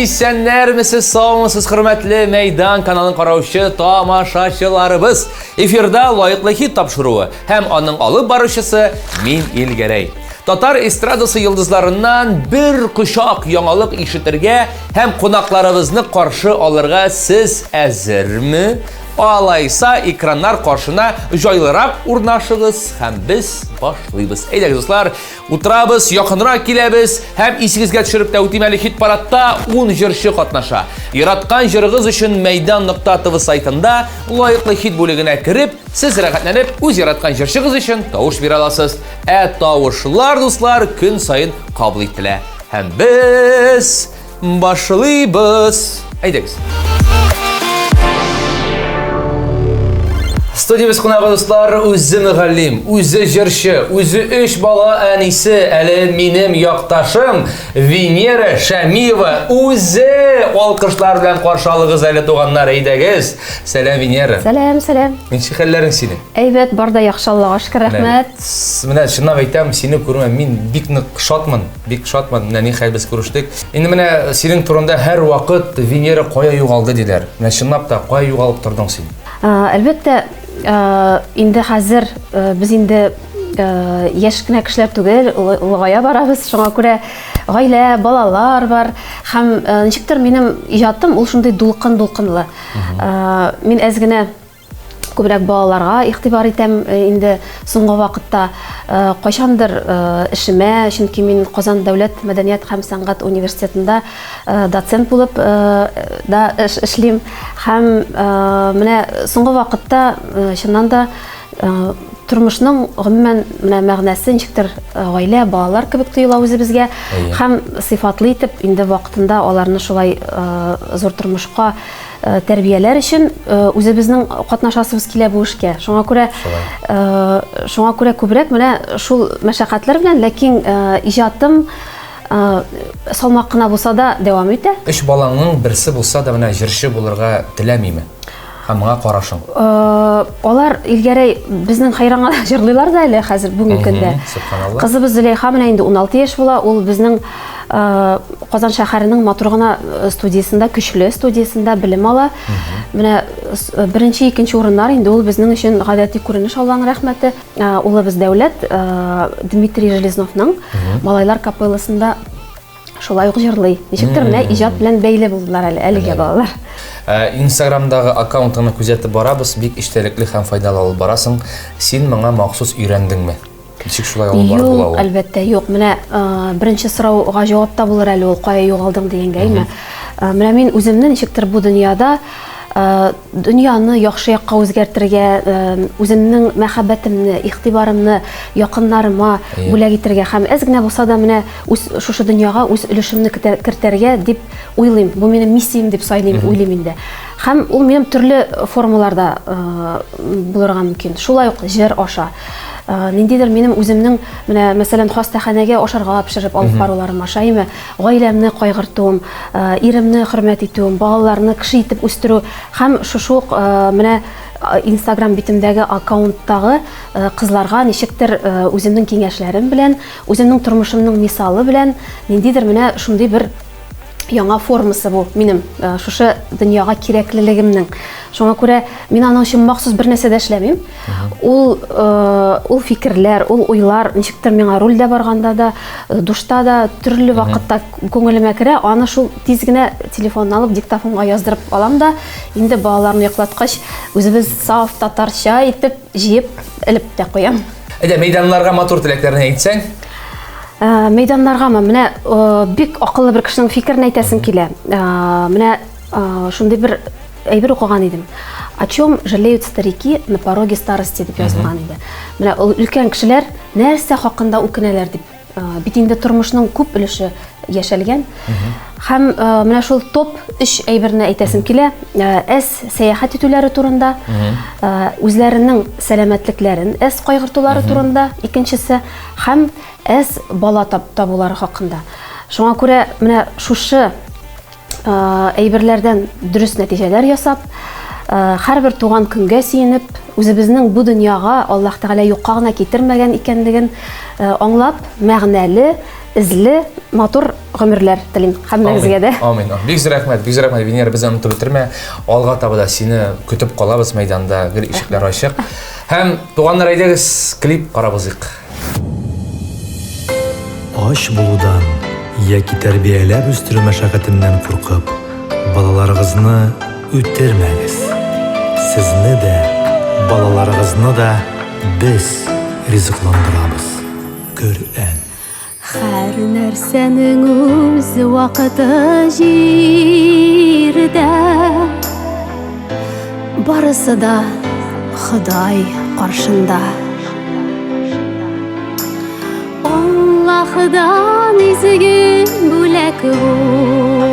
Исәннәрмесез, саумысыз, хөрмәтле Мәйдан каналын караучы тамашачыларыбыз. Эфирда лаеклы хит тапшыруы һәм аның алып баручысы мин Илгәрәй. Татар эстрадасы йолдызларыннан бер кочак яңалык ишетергә һәм кунакларыбызны каршы алырга сез әзерме? Алайса экраннар каршына җайлырак урнашыгыз һәм без башлыйбыз. Әйдәгез, дуслар, утырабыз, якынрак киләбез һәм исегезгә төшереп тә үтим әле хит-парадта 10 җырчы катнаша. Яраткан җырыгыз өчен мәйдан.тв сайтында лаеклы хит бүлегенә кереп, сез рәхәтләнеп үз яраткан җырчыгыз өчен тавыш бирә аласыз. Ә тавышлар, дуслар, көн саен кабул ителә. Һәм без Башлыйбыз. Әйдәгез. Студиябез кунагы дуслар, үзе мөгаллим, үзе җырчы, үзе өч бала әнисе, әле минем якташым Венера Шәмиева үзе алкышлар белән каршы алыгыз әле туганнар, әйдәгез. Сәлам, Венера. Сәлам, сәлам. Ничек хәлләрең синең? Әйбәт, бар да яхшы, Аллага шөкер, рәхмәт. Менә чынлап әйтәм, сине күрүемә мин бик нык шатмын. Бик шатмын, менә нихәл без күрештек. Инде менә синең турында һәрвакыт Венера кая югалды диләр. Менә чынлап та кая югалып тордың син? Әлбәттә, инде хәзер без инде яшь кенә кешеләр түгел, олыгая барабыз. Шуңа күрә гаилә, балалар бар. Һәм ничектер минем иҗатым ул шундый дулкын-дулкынлы. Мин әз генә күбрәк балаларга игътибар итәм э, инде соңгы вакытта э, кайчандыр э, эшемә чөнки мин Казан дәүләт мәдәният һәм сәнгать университетында доцент булып да эшлим һәм менә соңгы вакытта чыннан да тормышның гомумән менә мәгънәсе ничектер гаилә балалар кебек тоела үзебезгә һәм сыйфатлы итеп инде вакытында аларны шулай зур тормышка Э, тәрбияләр өчен э, үзебезнең катнашасыбыз килә бу эшкә. Шуңа күрә э, шуңа күрә күбрәк менә шул мәшәкатьләр белән, ләкин иҗатым салмак кына булса да дәвам итә. Өч балаңның берсе булса да менә җырчы булырга теләмиме? Һәм моңа карашың? Алар Илгәрәй безнең хәйранга җырлыйлар да әле хәзер бүгенге көндә. Кызыбыз Зөләйха менә инде 16 яшь була, ул безнең Казан шәһәренең матур гына студиясендә, көчле студиясендә белем ала. Менә беренче, икенче урыннар инде ул безнең өчен гадәти күренеш, Алланың рәхмәте. Улыбыз Дәүләт Дмитрий Железновның Малайлар капелласында шулай ук җырлый. Ничектер менә иҗат белән бәйле булдылар әле әлегә балалар. Инстаграмдагы аккаунтыңны күзәтеп барабыз, бик эчтәлекле һәм файдалы алып барасың. Син моңа махсус өйрәндеңме? Ничек шулай алып барып була ул? Юк, әлбәттә, юк. Менә беренче сорауга җавап та булыр әле ул, кая югалдың дигәнгә, әйме? Менә мин үземне ничектер бу дөньяда дөньяны яхшы якка үзгәртергә, үземнең мәхәббәтемне, игътибарымны якыннарыма бүләк итәргә һәм әз генә булса да менә үз шушы дөньяга үз өлешемне кертәргә дип уйлыйм. Бу минем миссиям дип сайлыйм, уйлыйм инде. Һәм ул минем төрле формаларда булырга мөмкин. Шулай ук җыр аша. Ниндидер минем үземнең менә мәсәлән хастаханәгә ашарга пешереп алып баруларым аша, әйме, гаиләмне кайгыртуым, иремне хөрмәт итүем, балаларны кеше итеп үстерү һәм шушы ук менә Инстаграм битемдәге аккаунттагы кызларга ничектер үземнең киңәшләрем белән, үземнең тормышымның мисалы белән ниндидер менә шундый бер яңа формасы бу минем э, шушы дөньяга кирәклелегемнең. Шуңа күрә мин аның өчен махсус бер нәрсә дә эшләмим. Ул э, ул фикерләр, ул уйлар ничектер миңа рульдә барганда да, э, душта да төрле вакытта күңелемә керә. Аны шул тиз генә телефонны алып диктофонга яздырып алам да, инде балаларны йоклаткач, үзебез саф татарча итеп җыеп элеп тә куям. Әйдә, мәйданнарга матур теләкләрне әйтсәң. Э, мәйданнаргамы? Менә э, бик акыллы бер кешенең фикерен әйтәсем килә. Э, менә шундый бер әйбер укыган идем. О чем жалеют старики на пороге старости дип язылган иде. Менә ул өлкән кешеләр нәрсә хакында үкенәләр дип. Бит инде тормышның күп өлеше яшәлгән. Һәм менә шул топ өч әйберне әйтәсем килә. Әз сәяхәт итүләре турында, үзләренең сәламәтлекләрен әз кайгыртулары турында, икенчесе һәм әз бала табулары хакында. Шуңа күрә менә шушы әйберләрдән дөрес нәтиҗәләр ясап, һәрбер туган көнгә сөенеп, үзебезнең бу дөньяга Аллаһ Тәгалә юкка гына китермәгән икәнлеген аңлап, мәгънәле, эзле, матур гомерләр телим һәммәгезгә дә. Амин. Бик зур рәхмәт, бик зур рәхмәт, Венера, безне онытып бетермә. Алга таба да сине көтеп калабыз мәйданда, гел ишекләр ачык. Һәм туганнар, әйдәгез, клип карап узыйк. Ач булудан яки тәрбияләп үстерү мәшәкатеннән куркып, балаларыгызны үтермәгез. Сезне дә, балаларыгызны да без ризыкландырабыз. Коръән. Һәр нәрсәнең үз вакыты җирдә. Барысы да Ходай каршында. Аллаһыдан изге бүләк булыр.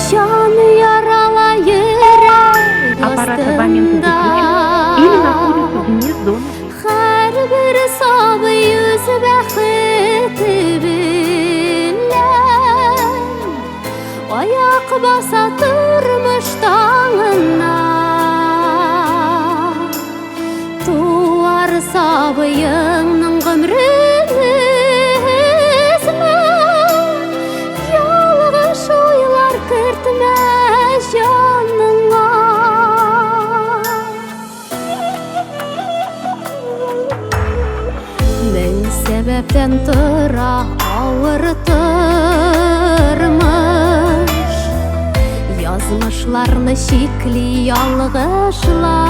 Җан ярала йөрәк Аппарат абонента астында. выключен или находится вне зоны. Һәрбер сабый үз бәхете белән Аяк баса тормыш таңына. Туар сабыеңның гомрен өзмә, Ялгыш уйлар кертмә җаныңа. Мең сәбәптән тора авыр тормыш. Язмышларны чикли ялгышлар.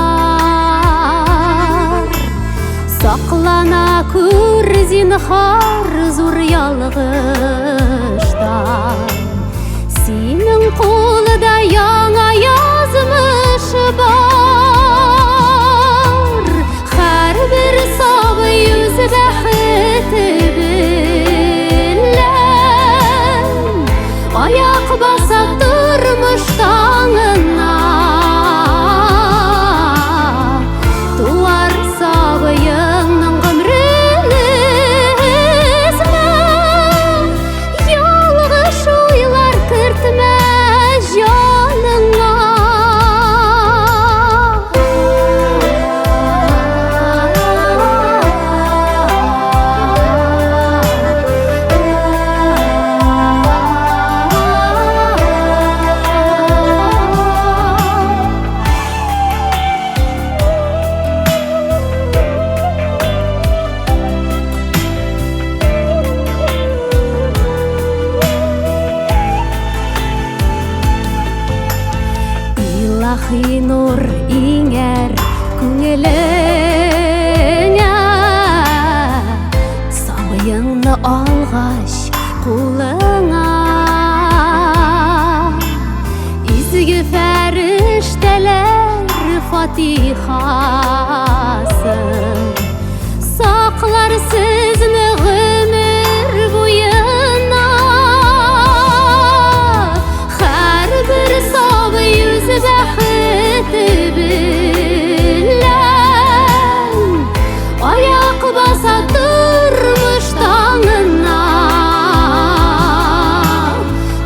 Саклана күр зинһар зур ялгыштан. Синең кулда яңа язмыш бар. Һәрбер сабый үз бәхете белән аяк баса тормыш таңына. Туар сабыеңның гомрен өзмә, Ялгыш уйлар кертмә җаныңа. Илаһи нур иңәр күңелеңә, Сабыеңны алгач кулыңа. Изге фәрештәләр фатихасы Саклар сезне гомер буена. Һәрбер сабый үз бәхете белән аяк баса тормыш таңына.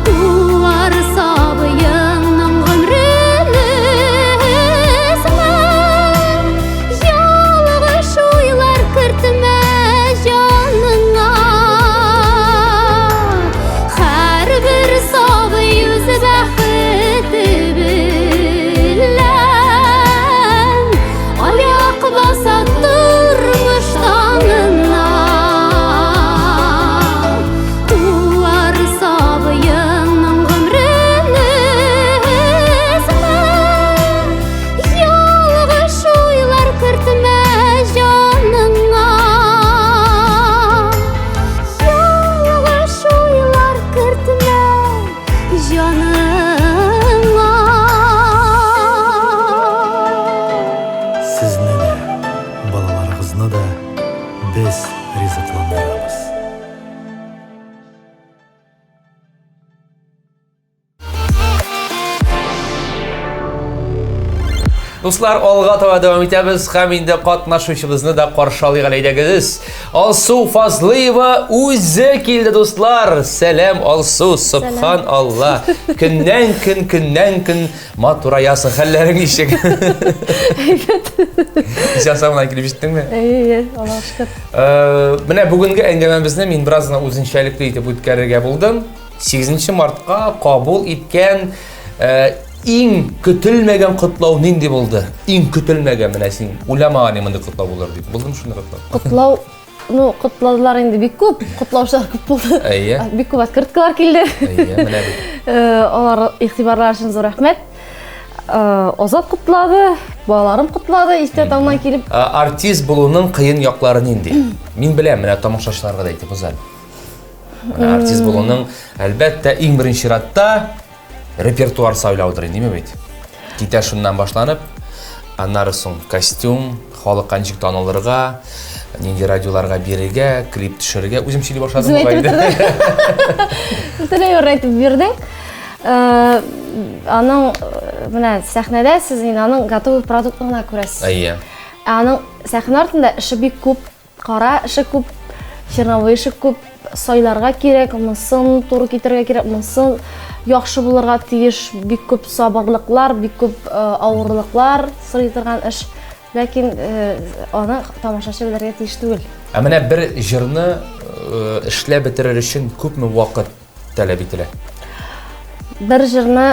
Туар сабыеңның гомрен өзмә, Ялгыш уйлар кертмә җаныңа. Һәрбер сабый үз бәхете белән аяк баса тормыш таңына. Туар сабыеңның гомрен өзмә, Ялгыш уйлар кертмә җаныңа. Ялгыш уйлар кертмә җаныңа. Сезне дә, балаларыгызны да без ризыкландырабыз. Дуслар, алга таба дәвам итәбез һәм инде катнашучыбызны да каршы алыйк әле, әйдәгез. Алсу Фазлыева үзе килде, дуслар. Сәлам, Алсу, субхан Алла. Көннән көн, көннән көн матураясың. Хәлләрең ничек? Әйбәт. Исән сау гына килеп җиттеңме? Әйе, Аллаһ шөкер. Э, менә бүгенге әңгәмәбезне мин бераз гына үзенчәлекле итеп үткәрергә булдым. 8 мартка кабул иткән э, иң көтелмәгән котлау нинди булды? Иң көтелмәгән менә син уйламаган идең мондый котлау булыр дип. Булдымы шундый котлау? Котлау, ну, котладылар инде бик күп, котлаучылар күп булды. Әйе. Бик күп открыткалар килде. Әйе, менә бит. Э, алар игътибарлары өчен зур рәхмәт. Э, Азат котлады, балаларым котлады, иртә таңнан килеп. Э, артист булуның кыен яклары нинди? Мин беләм, менә тамашачыларга да әйтеп узар. Менә артист булуның, әлбәттә, иң беренче чиратта репертуар сайлаудыр инде, бит. Китә шуннан башланып, аннары соң костюм, халыкка ничек танылырга, нинди радиоларга бирергә, клип төшерергә. Үзем сөйли башладым. Үзем әйтеп бетердем. Бөтенләй урын әйтеп бирдең. Э, аның э, менә сәхнәдә сез инде аның готовый продуктын гына күрәсез. Әйе. Ә аның сәхнә артында эше бик күп. Кара эше күп, черновой эше күп, сайларга кирәк, монысын туры китерергә кирәк, монысын яхшы булырга тиеш, бик күп сабырлыклар, бик күп э, авырлыклар сорый торган эш. Ләкин э, аны тамашачы белергә тиеш түгел. Ә менә бер җырны э, эшләп бетерер өчен күпме вакыт таләп ителә? Бер җырны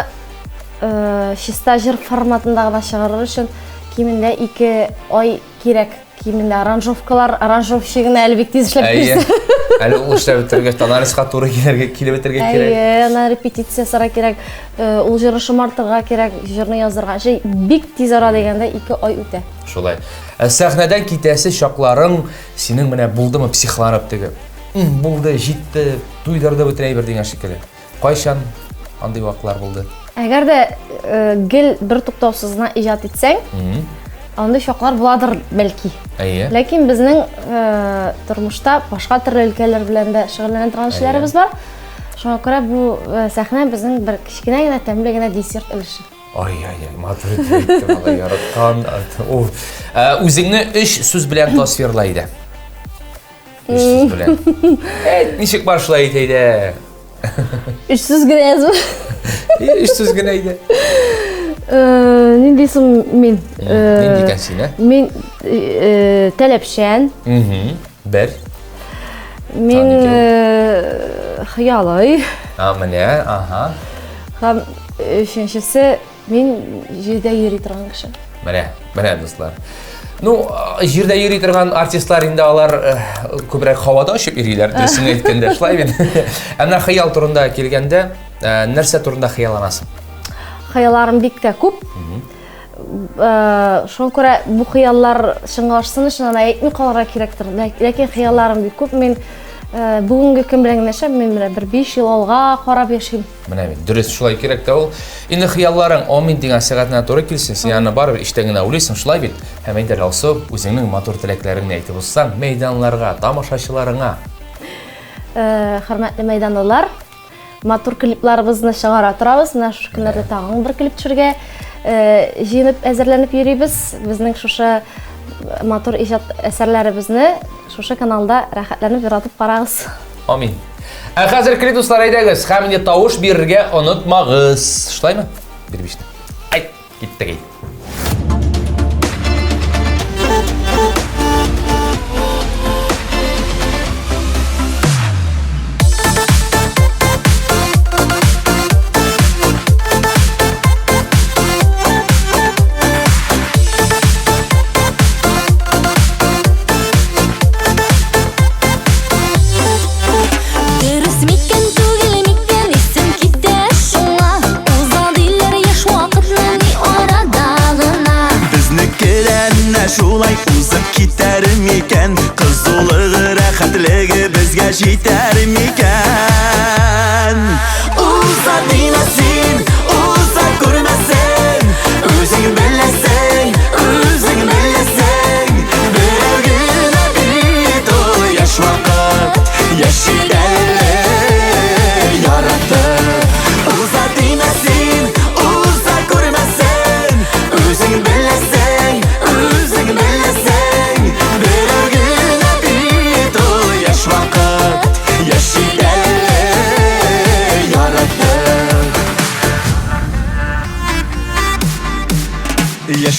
э, чиста җыр форматында гына чыгарыр өчен кимендә 2 ай кирәк. Кимендә аранжировкалар, аранжировщик гына әле бик тиз эшләп Әйе. бирсә. Әле ул эшләп бетергәч, тональностька туры килергә, килеп бетергә кирәк. Әйе, ана репетиция ясарга кирәк, э, ул җырны шомартырга кирәк, җырны язырга. Җәй бик тиз ара дигәндә 2 ай үтә. Шулай. Ә сәхнәдән китәсе чакларың синең менә булдымы психланып теге? Булды, җитте, туйдырды бөтен әйбер дигән шикелле. Кайчан андый вакытлар булды? Әгәр дә э, гел бер туктаусыз гына иҗат итсәң, андый чаклар буладыр бәлки. Әйе. Ләкин безнең э, тормышта башка төрле өлкәләр белән дә шөгыльләнә торган эшләребез бар. Шуңа күрә бу э, сәхнә безнең бер кечкенә генә тәмле генә десерт өлеше. Ай-ай-ай, матур итеп әйтте малай, яраткан. Уф. Үзеңне өч сүз белән тасвирла иде. Өч сүз белән. Әйт, ничек бар шулай әйт әйдә. Өч сүз генә язу. Өч сүз генә әйдә. Э, нинди соң мин? Э, нинди икән син, ә? Мин э, таләпчән. Бер. Мин хыялый. А, менә, ага. Һәм өченчесе Мин җирдә йөри торган кеше. Менә, менә дуслар. Ну, җирдә йөри торган артистлар инде алар э, күбрәк һавада очып йөриләр, дөресен әйткәндә, шулай бит. Ә менә хыял турында килгәндә, э, нәрсә турында хыялланасың? Хыялларым бик тә күп. Э, шуңа күрә бу хыяллар чынга ашсын өчен аны әйтми калырга кирәктер. Ләкин хыялларым бик күп. Мин бүгенге көн белән генә яшәмим, мин менә бер 5 ел алга карап яшим. Менә бит, дөрес шулай кирәк тә ул. Инде хыялларың амин дигән сәгатенә туры килсен, син аны барыбер эчтән генә уйлыйсың, шулай бит? Һәм инде Алсу, үзеңнең матур теләкләреңне әйтеп узсаң, мәйданларга, тамашачыларыңа. Э, хөрмәтле мәйданлылар, матур клипларыбызны чыгара торабыз. Менә шушы көннәрдә тагын бер клип төшергә э, җыенып, әзерләнеп йөрибез. Безнең шушы матур иҗат әсәрләребезне шушы каналда рәхәтләнеп яратып карагыз. Амин. Ә хәзер клип дуслар әйдәгез, һәм инде тавыш бирергә онытмагыз. Шулаймы? Бирбишне. Ай, киттек. Дөрес микән, түгел микән, исем китә шуңа. Уза диләр яшь вакытны ни арада гына. Безнеке дә менә шулай узып китәр микән? Кызулыгы, рәхәтлеге безгә җитәр микән? Уза димә син, уза күрмәсен, үзең беләсең, үзең беләсең, берәү генә бит ул яшь вакыт, яши әле яратып. Уза димә син, уза күрмәсен, үзең беләсең.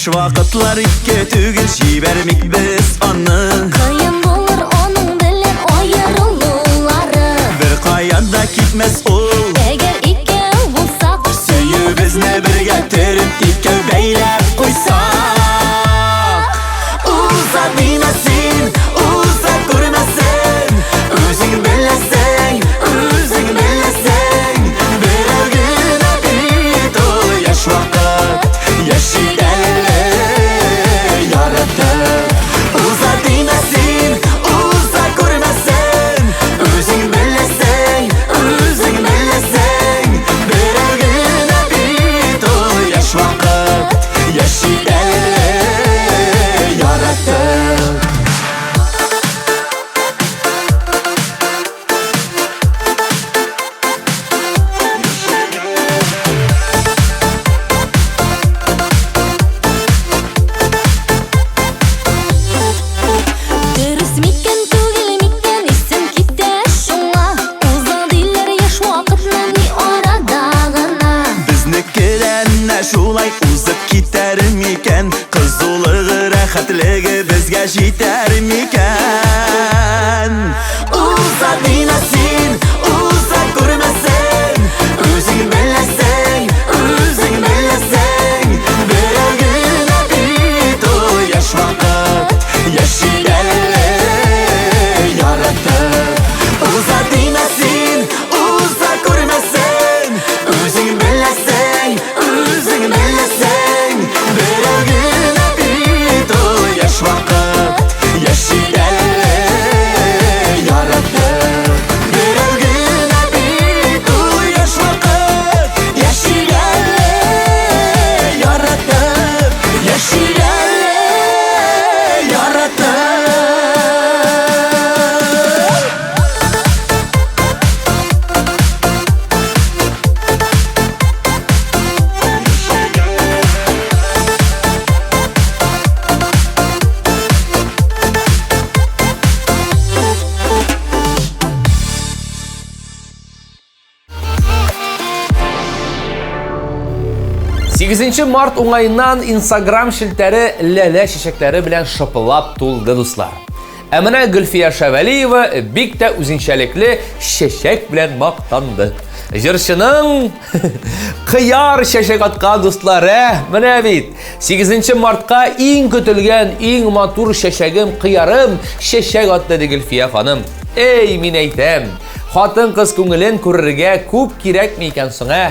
Яшь вакытлар ике түгел, җибәрмик без аны. Кыен булыр аның белән аерылулары. Бер каян да китмәс ул. Әгәр икәү булсак, Сөюебезне бергә төреп, икәү бәйләп куйсак. Уза димә син, уза күрмәсен. Үзең беләсең, үзең беләсең. Берәү генә бит ул яшь вакыт, яши әле яратып. Уза димә син, уза күрмәсен. Үзең беләсең, үзең беләсең. Берәү генә бит ул яшь вакыт, яши әле яратып. Дөрес микән, түгел микән, исем китә шуңа. Уза диләр яшь вакытны ни арада гына. Безнеке дә әнә шулай узып китәр микән? Кызулыгы, рәхәтлеге безгә җитәр микән? Уза димә син, уза күрмәсен. Үзең беләсең, үзең беләсең. Берәү генә бит ул яшь вакыт, яши әле яратып. Уза димә син, уза күрмәсен. Үзең беләсең, үзең беләсең. Берәү генә бит ул яшь вакыт, яши әле яратып. Берәү генә бит ул яшь вакыт, яши әле яратып, яши әле яратып. Сигезенче март уңаеннан Инстаграм челтәре ләлә чәчәкләре белән шыпылап тулды, дуслар. Ә менә Гөлфия Шәвәлиева бик тә үзенчәлекле чәчәк белән мактанды. Җырчының кыяр чәчәк аткан, дуслар, ә? Менә бит. 8 мартка иң көтелгән, иң матур чәчәгем, кыярым чәчәк атты, ди Гөлфия ханым. Эй, мин әйтәм, хатын-кыз күңелен күрергә күп кирәкме икән соң, ә?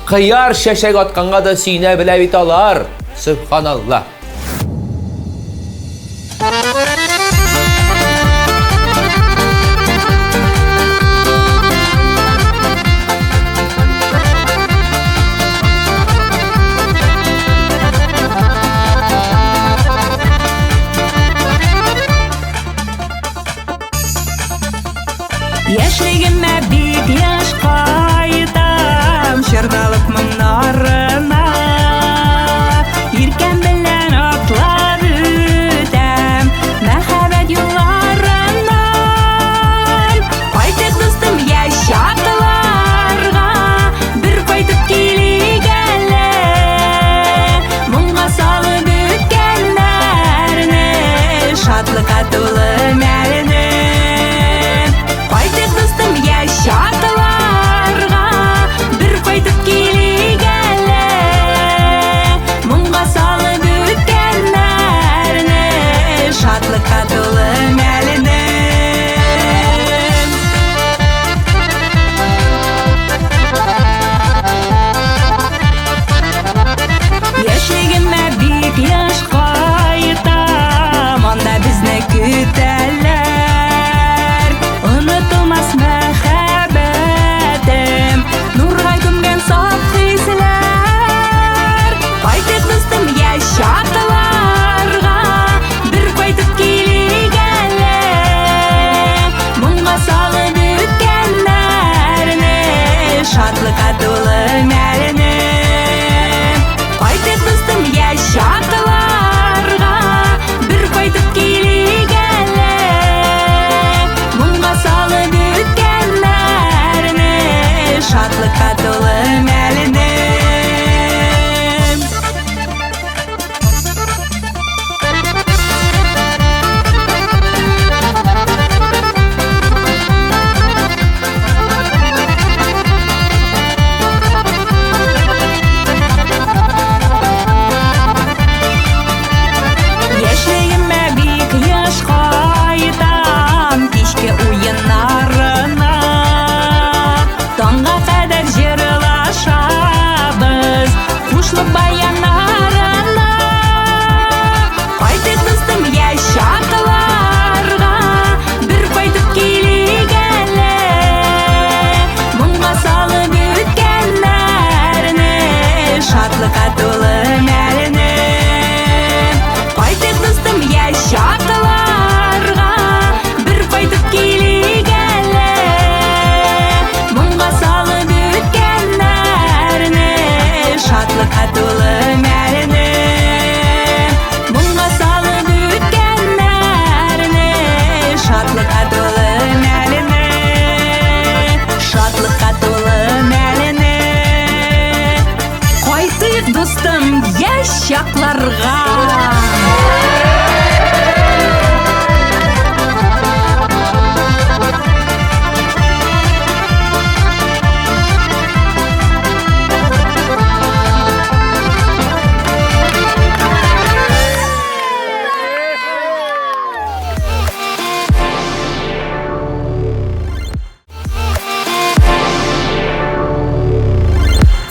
Кыяр чәчәк атканга да сөенә белә бит алар. Сөбханалла. Яшьлегемә бик яшь кайтам, чорналып моңнарына. Иркәм белән атлап үтәм мәхәббәт юлларыннан. Кайтыйк, дустым, яшь чакларга, бер кайтып килик әле. Моңга салып үткәннәрне, шатлыкка тулы мәлне. Кайтыйк, дустым, яшь чакларга, бер кайтып килик әле. Моңга салып үткәннәрне, шатлыкка тулы мәлне. Яшьлегемә бик яшь кайтам, анда безне көтәләр.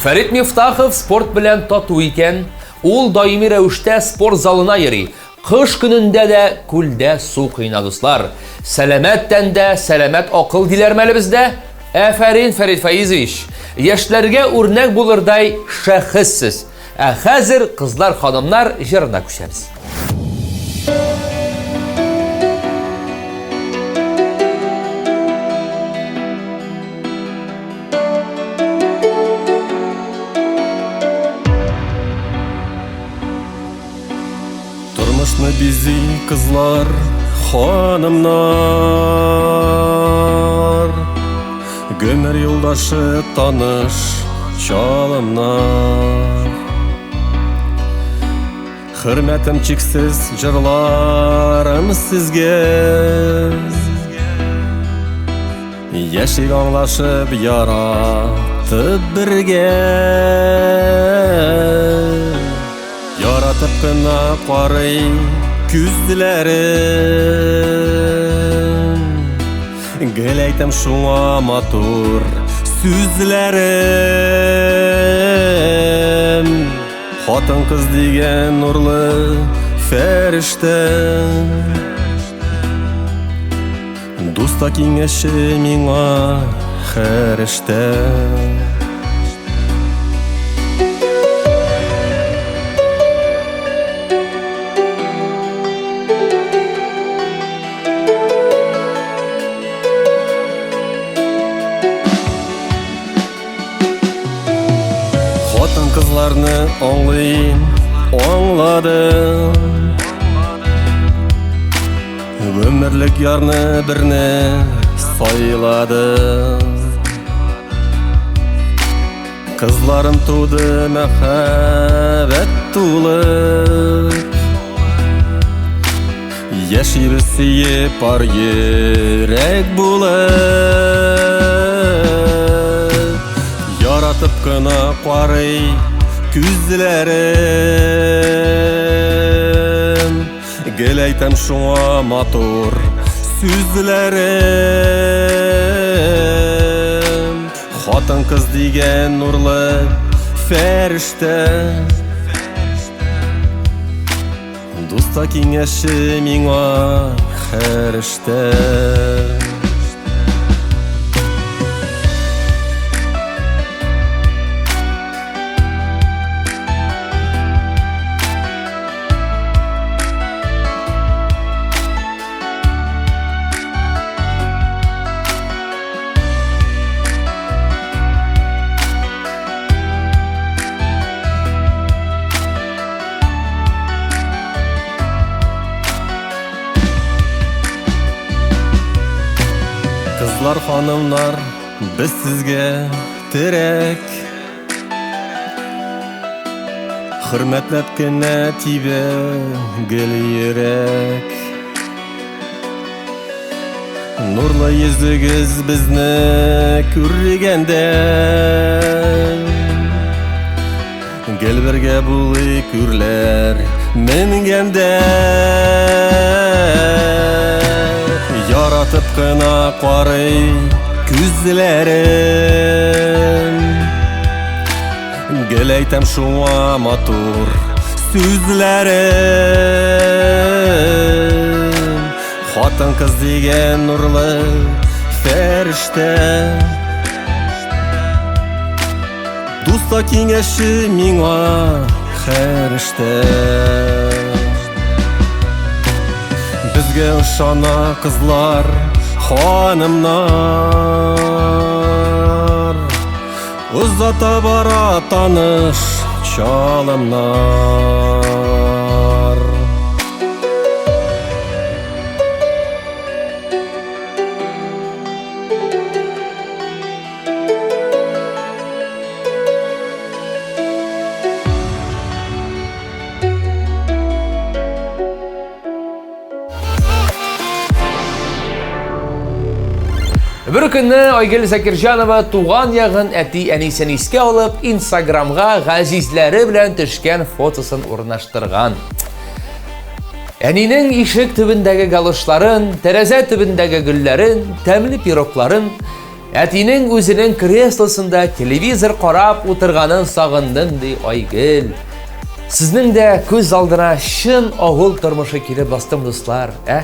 Фәрит Мифтахов спорт белән тату икән. Ул даими рәвештә спорт залына йөри. Кыш көнендә дә күлдә су коена, дуслар. Сәламәт тәндә, сәламәт акыл диләрме әле бездә? Әфәрин, Фәрит Фаизович! Яшьләргә үрнәк булырдай шәхес сез. Ә хәзер кызлар, ханымнар җырына күчәбез. Тормышны бизи кызлар, ханымнар. Гомер юлдашы таныш чалымнар. Хөрмәтем чиксез җырларым сезгә. Яшик аңлашып яратып бергә. Яратып кына карый күзләрем. Гел әйтәм шуңа матур сүзләрем. Хатын-кыз дигән нурлы фәрештә. Дуста киңәше миңа һәр эштә. Хатын-кызларны аңлыйм, аңладым. Гомерлек ярны берне сайладым. Кызларым туды мәхәббәт тулы. Яшибез сөеп пар йөрәк булып. Яратып кына карый күзләрем. Гел әйтәм шуңа матур сүзләрем. Хатын-кыз дигән нурлы фәрештә. Дуста киңәше миңа һәр эштә. Кызлар, ханымнар, без сезгә терәк. Хөрмәтләп кенә тибә гел йөрәк. Нурлы йөзегез безне күргәндә Гел бергә булыйк үрләр менгәндә Яратып кына карый күзләрем Гел әйтәм шуңа матур сүзләрем Хатын-кыз дигән нурлы фәрештә Дуста киңәше миңа һәр эштә Безгә ышана кызлар, ханымнар Озата бара таныш чалымнар. Бер көнне Айгөл Закирҗанова туган ягын әти-әнисен искә алып, Инстаграмга газизләре белән төшкән фотосын урнаштырган. Әнинең ишек төбендәге галошларын, тәрәзә төбендәге гөлләрен, тәмле пирогларын. Әтинең үзенең креслосында телевизор карап утырганын сагындым, ди Айгөл. Сезнең дә күз алдына чын авыл тормышы килеп бастым, дуслар, ә?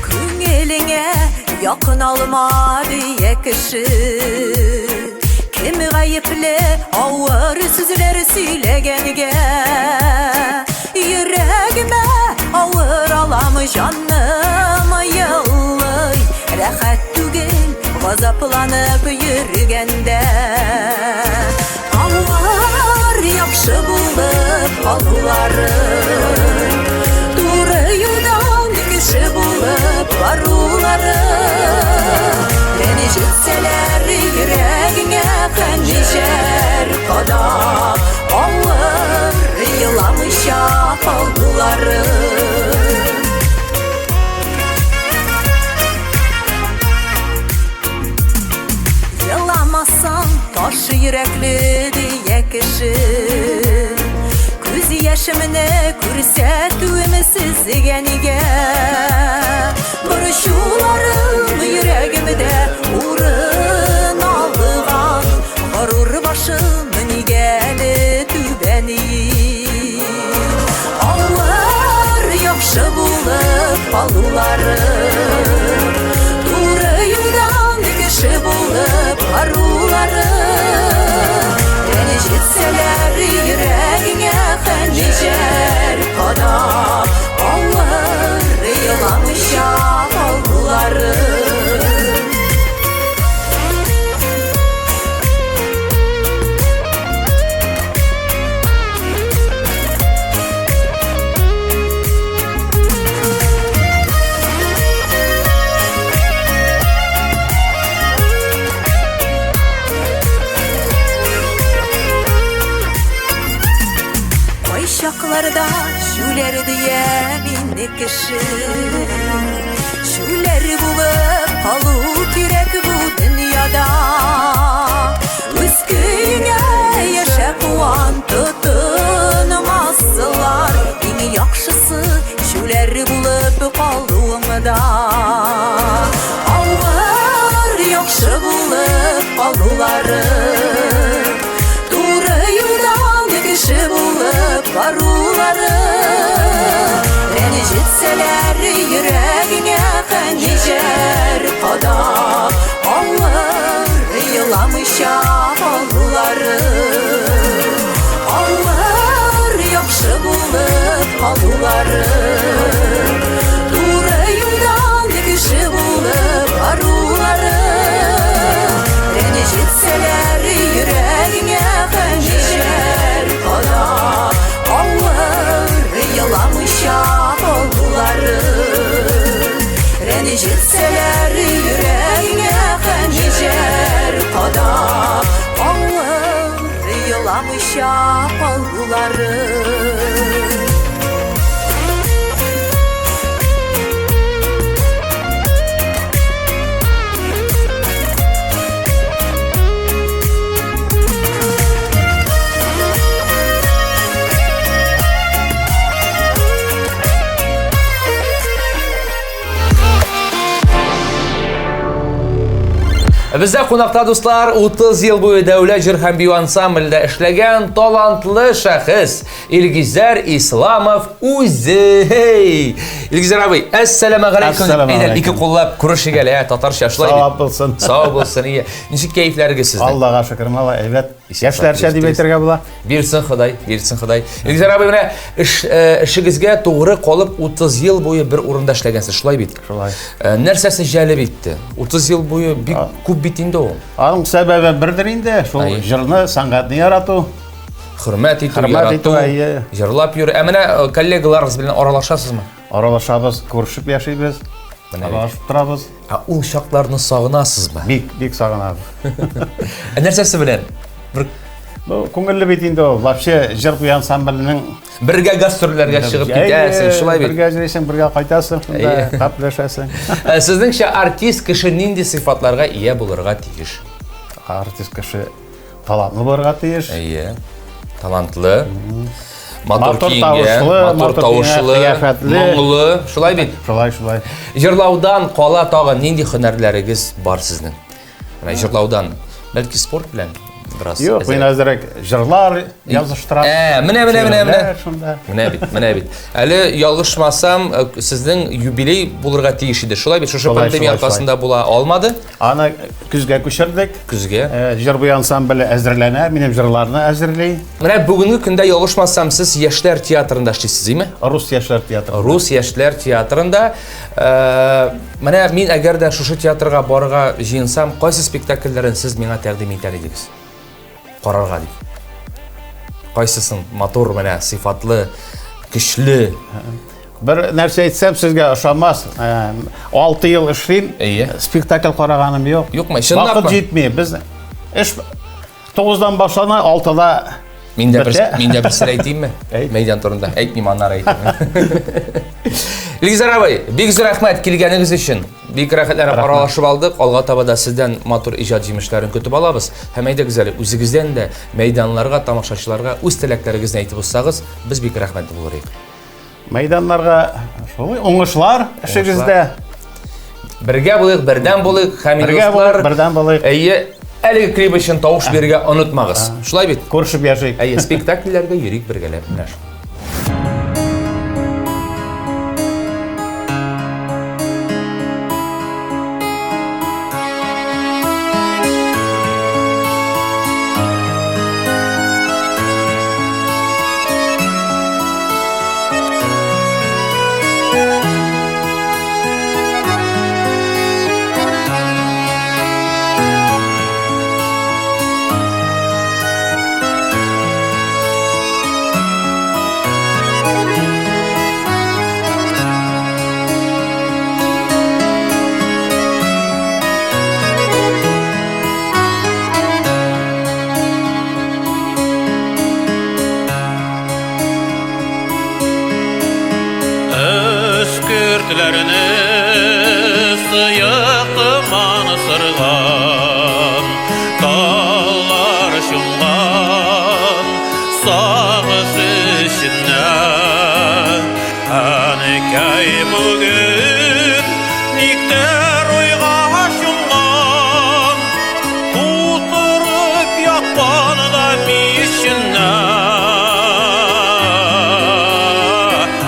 Күңелеңә якын алма дия кеше. Кем гаепле авыр сүзләр сөйләгәнгә? Йөрәгемә авыр алам, җаным елый. Рәхәт түгел газапланып йөргәндә. Авыр яхшы булып калулары, туры юлдан кеше булып барулары. Рәнҗетсәләр йөрәгеңә хәнҗәр кадап, авыр еламыйча калулары. Еламасаң, таш йөрәкле дия кеше. Күз яшемне күрсәтүем сезгә нигә? Борчуларым йөрәгемдә урын алган, горур башым нигә әле түбән Авыр яхшы булып калулары, туры юлдан кеше булып барулары. Рәнҗетсәләр йөрәгеңә хәнҗәр кадап, авыр еламыйча калулары. Кайчакларда җүләр дия мине кеше. Җүләр булып калу кирәк бу дөньяда. Үз көеңә яшә, куан, тотынмасылар. Иң яхшысы җүләр булып калуыңда. Авыр яхшы булып калулары, туры юлдан кеше булып барулары. Рәнҗетсәләр йөрәгеңә хәнҗәр кадап, авыр еламыйча калулары. Авыр яхшы булып калулары, туры юлдан кеше булып барулары. Рәнҗетсәләр йөрәгеңә хәнҗәр кадап, авыр еламыйча калулары. Рәнҗетсәләр йөрәгеңә хәнҗәр кадап, авыр еламыйча калулары. Бездә кунакта, дуслар, 30 ел буе дәүләт җыр һәм бию ансамблендә эшләгән талантлы шәхес Илгизәр Исламов үзе. Илгизәр абый, әссәламә галәйкүм. Әйдә, ике куллап күрешик әле, ә, татарча шулай бит. Савап булсын. Сау булсын, ие. Ничек кәефләрегез сезнең? Аллага шөкер, малай, әйбәт. Яшьләрчә дип әйтергә була. Бирсен Ходай, бирсен Ходай. Илгизәр абый, менә эш, э, эшегезгә тугры калып 30 ел буе бер урында эшләгәнсез, шулай бит? Шулай. Э, нәрсәсе җәлеп итте? 30 ел буе бик күп бит инде ул. Аның сәбәбе бердер инде, шул җырны, сәнгатьне ярату. Хөрмәт итү, ярату, җырлап йөрү. Ә менә э, коллегаларыгыз белән аралашасызмы? Аралашабыз, күрешеп яшибез. Аралашып торабыз. Ә ул чакларны сагынасызмы? Бик, бик сагынабыз. Ә нәрсәсе белән? Бер Ну, күңелле бит инде ул. Вообще җыр буе ансамбльнең бергә гастрольләргә чыгып китәсең, шулай бит. Бергә йөрисең, бергә кайтасың, шунда гәпләшәсең. Э, сезнеңчә артист кеше нинди сыйфатларга ия булырга тиеш? Артист кеше талантлы булырга тиеш. Әйе. Талантлы. Матур киенгән, матур тавышлы, моңлы, шулай бит? Шулай, шулай. Җырлаудан кала тагын нинди һөнәрләрегез бар сезнең? Менә җырлаудан, бәлки спорт белән бераз. Юк, мин әзерәк җырлар языштырам. Ә, менә, менә, менә, менә. Менә бит, менә бит. Әле ялгышмасам, э, сезнең юбилей булырга тиеш иде. Шулай бит, шушы пандемия аркасында була алмады. Аны көзгә күчердек. Көзгә. Э, җыр буе ансамбле әзерләнә, минем җырларны әзерли. Менә бүгенге көндә ялгышмасам, сез яшьләр театрында эшлисез, име? Рус яшьләр театрында. Рус яшьләр театрында. Э, менә мин әгәр дә шушы театрга барырга җыенсам, кайсы спектакльләрен сез миңа тәкъдим итәр идегез? Карарга дип. Кайсысын матур, менә сыйфатлы, көчле. Бер нәрсә әйтсәм, сезгә ошамас. 6 ел эшлим. Әйе. Спектакль караганым юк. Юкмы? Чынлапмы? Вакыт җитми. Без эш 9-дан башлана, 6-да Мин дә бер, мин дә бер сер әйтимме? Мәйдан турында. Әйтмим, аннары әйтим. Илгизәр абый, бик зур рәхмәт килгәнегез өчен. Бик рәхәтләнеп аралашып алдык. Алга таба да сездән матур иҗат җимешләрен көтеп алабыз. Һәм әйдәгез әле, үзегездән дә мәйданларга, тамашачыларга үз теләкләрегезне әйтеп узсагыз, без бик рәхмәтле булыр идек. Мәйданнарга шулай уңышлар эшегездә. Бергә булыйк, бердәм булыйк, һәм Бергә булыйк, бердәм булыйк. Әйе, әлеге клип өчен тавыш бирергә онытмагыз. Шулай бит? Күрешеп яшик. Әйе, спектакльләргә йөрик бергәләп. Менә шул. Өскөртләрне сыек томан сырган, Таллар чумган сагыш эчендә. Әнекәй бүген никтер уйга чумган, Тутырып яккан да миченә.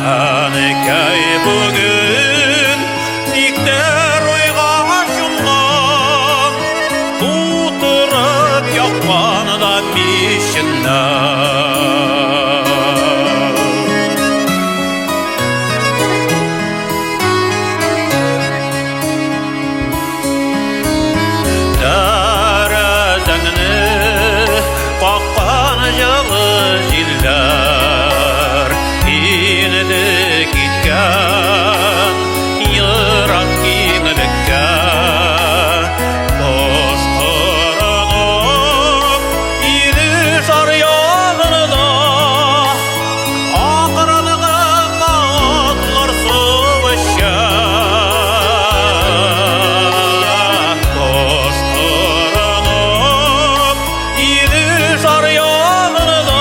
Әнекәй бүген никтер уйга чумган, Тутырып яккан да миченә. Тәрәзәңне каккан җылы җилләр инде киткән ерак киңлеккә. Кош кырынып Илеш аръягында акрын гына атлар су эчә. Кош кырынып Илеш аръягында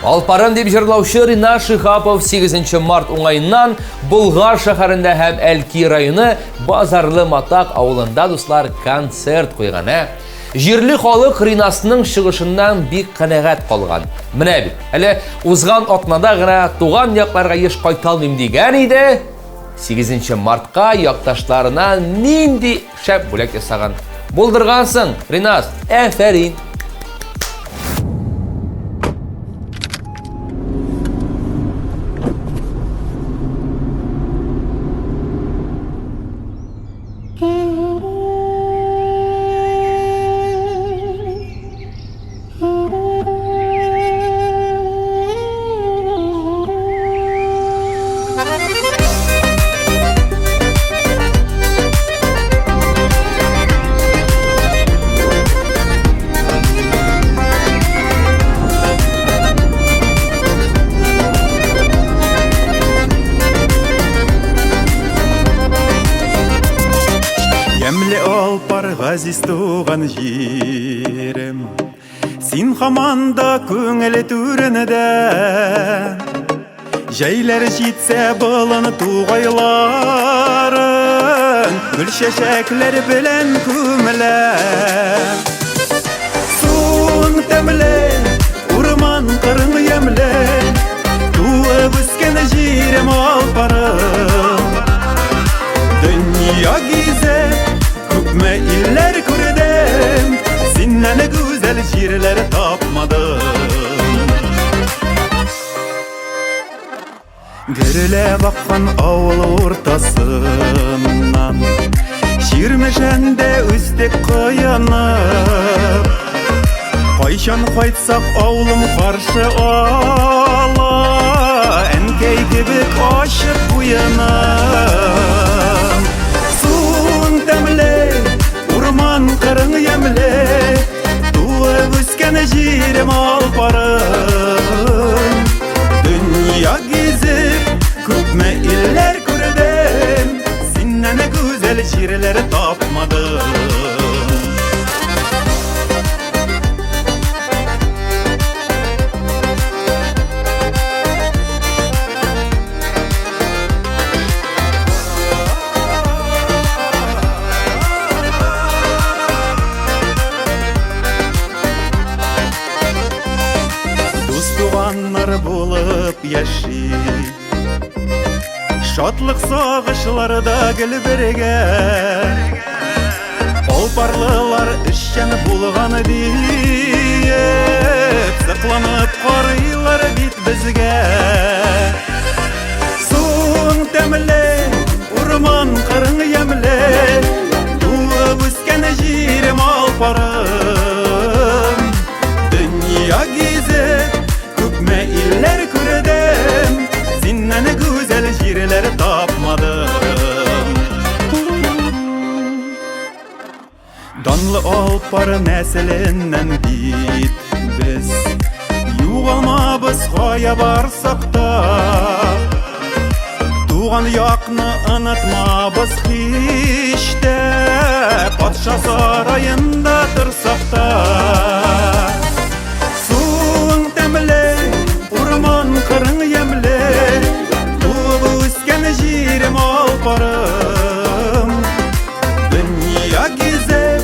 Алпарым дип җырлаучы Ринат Шихапов 8 март уңаеннан Болгар шәһәрендә һәм Әлки районы Базарлы Матак авылында дуслар концерт куйган. Ә? Җирле халык Ринасның чыгышыннан бик канәгать калган. Менә бит, әле узган атнада гына туган якларга еш кайта алмыйм дигән иде. 8 мартка якташларына нинди шәп бүләк ясаган. Булдыргансың, Ринас, әфәрин! Ямле алпар газиз туган җирем Син һаман да күңел түрендә Җәйләр җитсә болын тугайларын Гөл чәчәкләр белән күмелә Суың тәмле, урман кырың ямьле Туып үскән җирем алпарым Дөнья гизеп, күпме илләр күрдем Синнән гүзәл җирләр тапмадым Гөрләп аккан авыл уртасыннан Чирмешәндә үстек коенып Кайчан кайтсак авылым каршы ала Әнкәй кебек ачып куеным Суың тәмле, урман кырың ямьле Туып үскән җирем алпарым Дөнья гизеп, күпме илләр күрдем Синнән гүзәл җирләр тапмадым Дус туганнар булып яши Шатлык сагышларда гел бергә Алпарлылар эшчән булган диеп Сыкланып карыйлар бит безгә Суың тәмле, урман кырың ямьле Туып үскән җирем алпарым Дөнья гизеп, күпме илләр күрдем Синнән гүзәл җирләр тапмадым Данлы алпар нәселеннән бит без Югалмабыз кая барсак та Туган якны онытмабыз һич тә Патша сараенда торсак та Суың тәмле, урман кырың ямьле Туып үскән җирем алпарым Дөнья гизеп,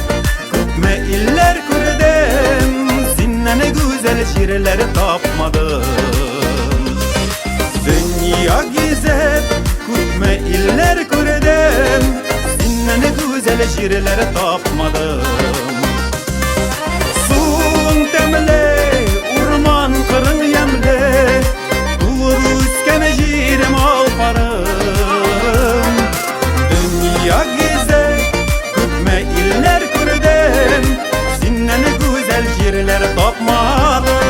күпме илләр күрдем Синнән гүзәл җирләр тапмадым Дөнья гизеп, күпме илләр күрдем Синнән гүзәл җирләр тапмадым Суың тәмле, урман кырың ямьле Туып үскән җирем алпарым Дөнья гизеп, күпме илләр күрдем Синнән гүзәл җирләр тапмадым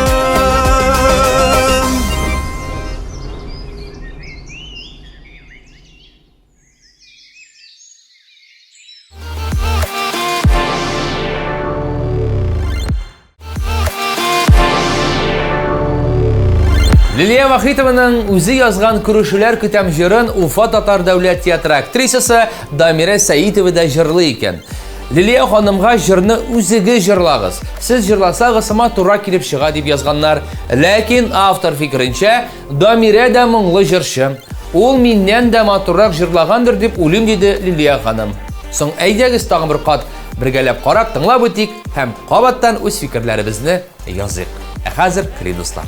Лилия Вахитованың үзе язган Күрешүләр көтәм җырын Уфа татар дәүләт театры актрисасы Дамирә Сәитова да җырлый икән. Лилия ханымга җырны үзегез җырлагыз. Сез җырласагыз, матуррак килеп чыга дип язганнар. Ләкин автор фикеренчә, Дамирә дә моңлы җырчы. Ул миннән дә матуррак җырлагандыр дип уйлыйм, диде Лилия ханым. Соң әйдәгез тагын бер кат бергәләп карап, тыңлап үтик һәм кабаттан үз фикерләребезне языйк. Ә хәзер клип, дуслар.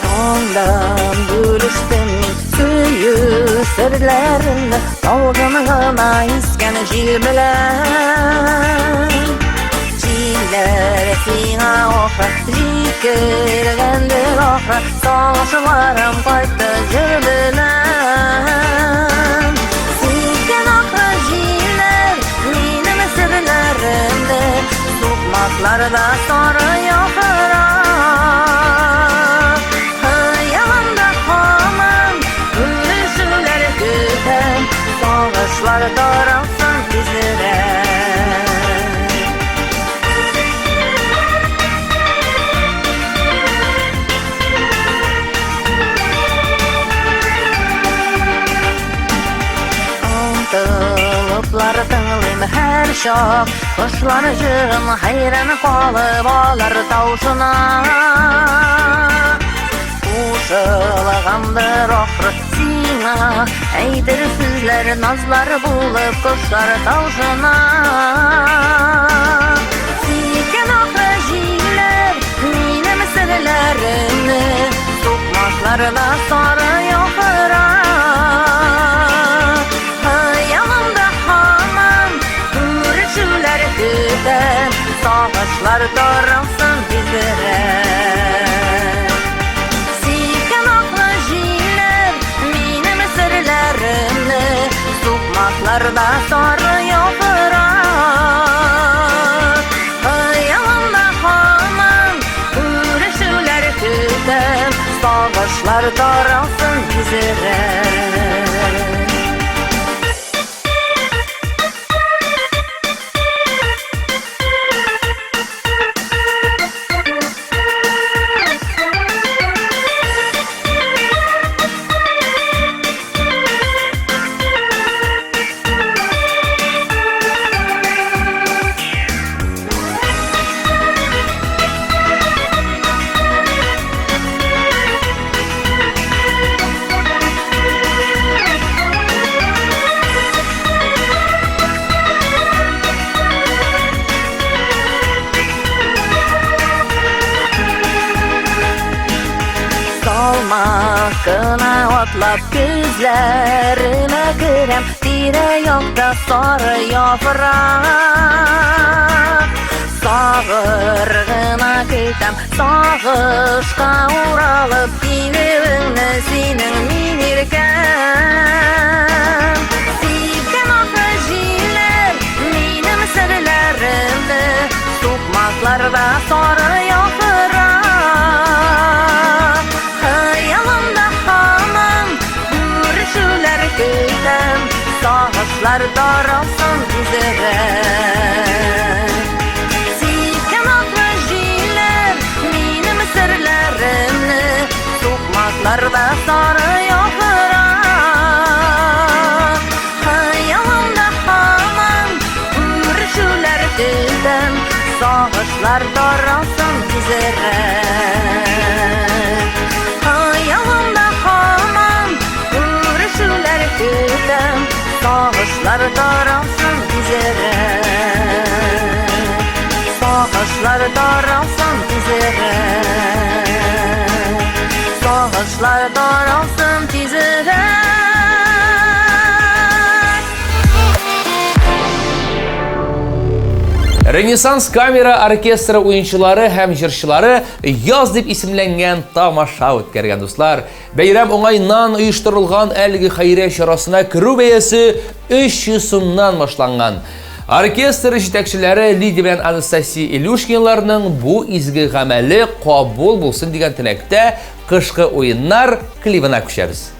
Таңдан бүлештем мин сөю серләремне Талгын гына искән җил белән Җилләр сиңа ахры җиткергәндер ахры Сагышларым кайтты җыр белән Сиккән ахры җилләр минем серләремне Сукмакларда сары яфрак Хыялымда һаман күрешүләр көтәм Сагышлар таралсын тизрәк. Омтылыплар тыңлыйм һәр чак Кошлар җырын хәйран калып алар тавышына Кушылгандыр ахры сиңа Әйтер сүзләр назлар булып кошлар тавышына Сикән ахры җилләр минем серләремне Сукмакларда сары яфрак Хыялымда һаман күрешүләр көтәм Сагышлар таралсын тизрәк Сикән ахры җилләр минем серләремне Сукмакларда сары яфрак Хыялымда һаман күрешүләр көтәм Сагышлар таралсын тизрәк. Салмак кына атлап күзләремә керәм Тирә-якта сары яфрак Сагыр гына көтәм Сагышка уралып килүеңне синең мин иркәм Сипкән ахры җилләр минем серләремне Сукмакларда сары яфрак Хыялымда һаман күрешүләр көтәм Сагышлар таралсын тизрәк Сипкән ахры җилләр минем серләремне Сукмакларда сары яфрак Хыялымда һаман күрешүләр көтәм Сагышлар таралсын тизрәк Хыялымда һаман күрешүләр көтәм Сагышлар таралсын тизрәк Сагышлар таралсын тизрәк Сагышлар таралсын тизрәк. Ренессанс камера оркестры уенчылары һәм җырчылары Яз дип исемләнгән тамаша үткәргән, дуслар. Бәйрәм уңаеннан оештырылган әлеге хәйрия чарасына керү бәясе 300 сумнан башланган. Оркестр җитәкчеләре Лидия белән Анастасия Илюшкиналарның бу изге гамәле кабул булсын дигән теләктә Кышкы уеннар клибына күчәбез.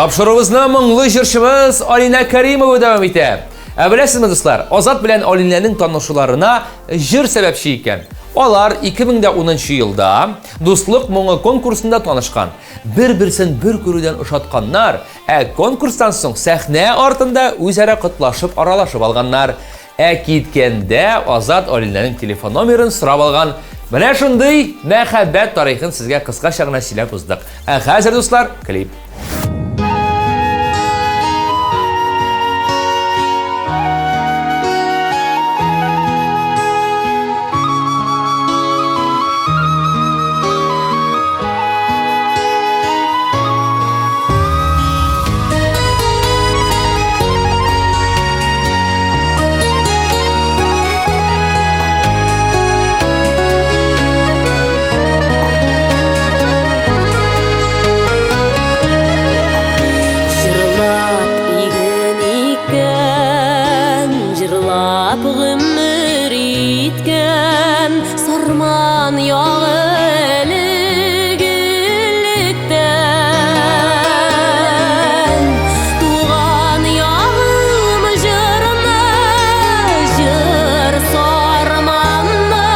Тапшыруыбызны моңлы җырчыбыз Алинә Каримова дәвам итә. Ә беләсезме, дуслар, Азат белән Алинәнең танышуларына җыр сәбәпче икән. Алар 2010 елда Дуслык моңы конкурсында танышкан. Бер-берсен бер күрүдән ошатканнар, ә конкурстан соң сәхнә артында үзара котлашып аралашып алганнар. Ә киткәндә Азат Алинәнең телефон номерын сорап алган. Менә шундый мәхәббәт тарихын сезгә кыскача гына сөйләп уздык. Ә хәзер, дуслар, клип. Җырлап иген иккән, җырлап гомер иткән Сарман ягы элек-электән. Туган ягым җырны, җыр сарманны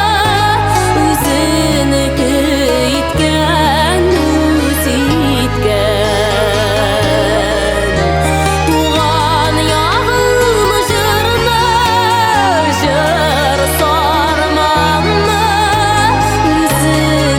үзенеке иткән, үз иткән. Туган ягым җырны, җыр сарманны үзенеке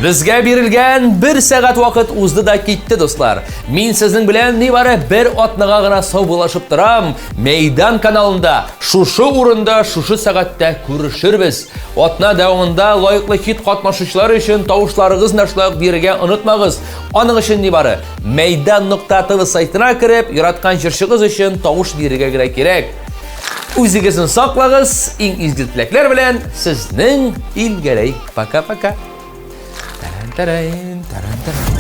Безгә бирелгән бер сәгать вакыт узды да китте, дуслар. Мин сезнең белән нибары бер атнага гына саубуллашып торам. Мәйдан каналында шушы урында, шушы сәгатьтә күрешербез. Атна дәвамында лаеклы хит катнашучылар өчен тавышларыгызны шулай ук бирергә онытмагыз. Аның өчен нибары Мәйдан.тв сайтына кереп, яраткан җырчыгыз өчен тавыш бирергә генә кирәк. Үзегезне саклагыз, иң изге теләкләр белән сезнең Илгәрәй. Пока-пока. Таран-тарайн, таран-тарайн.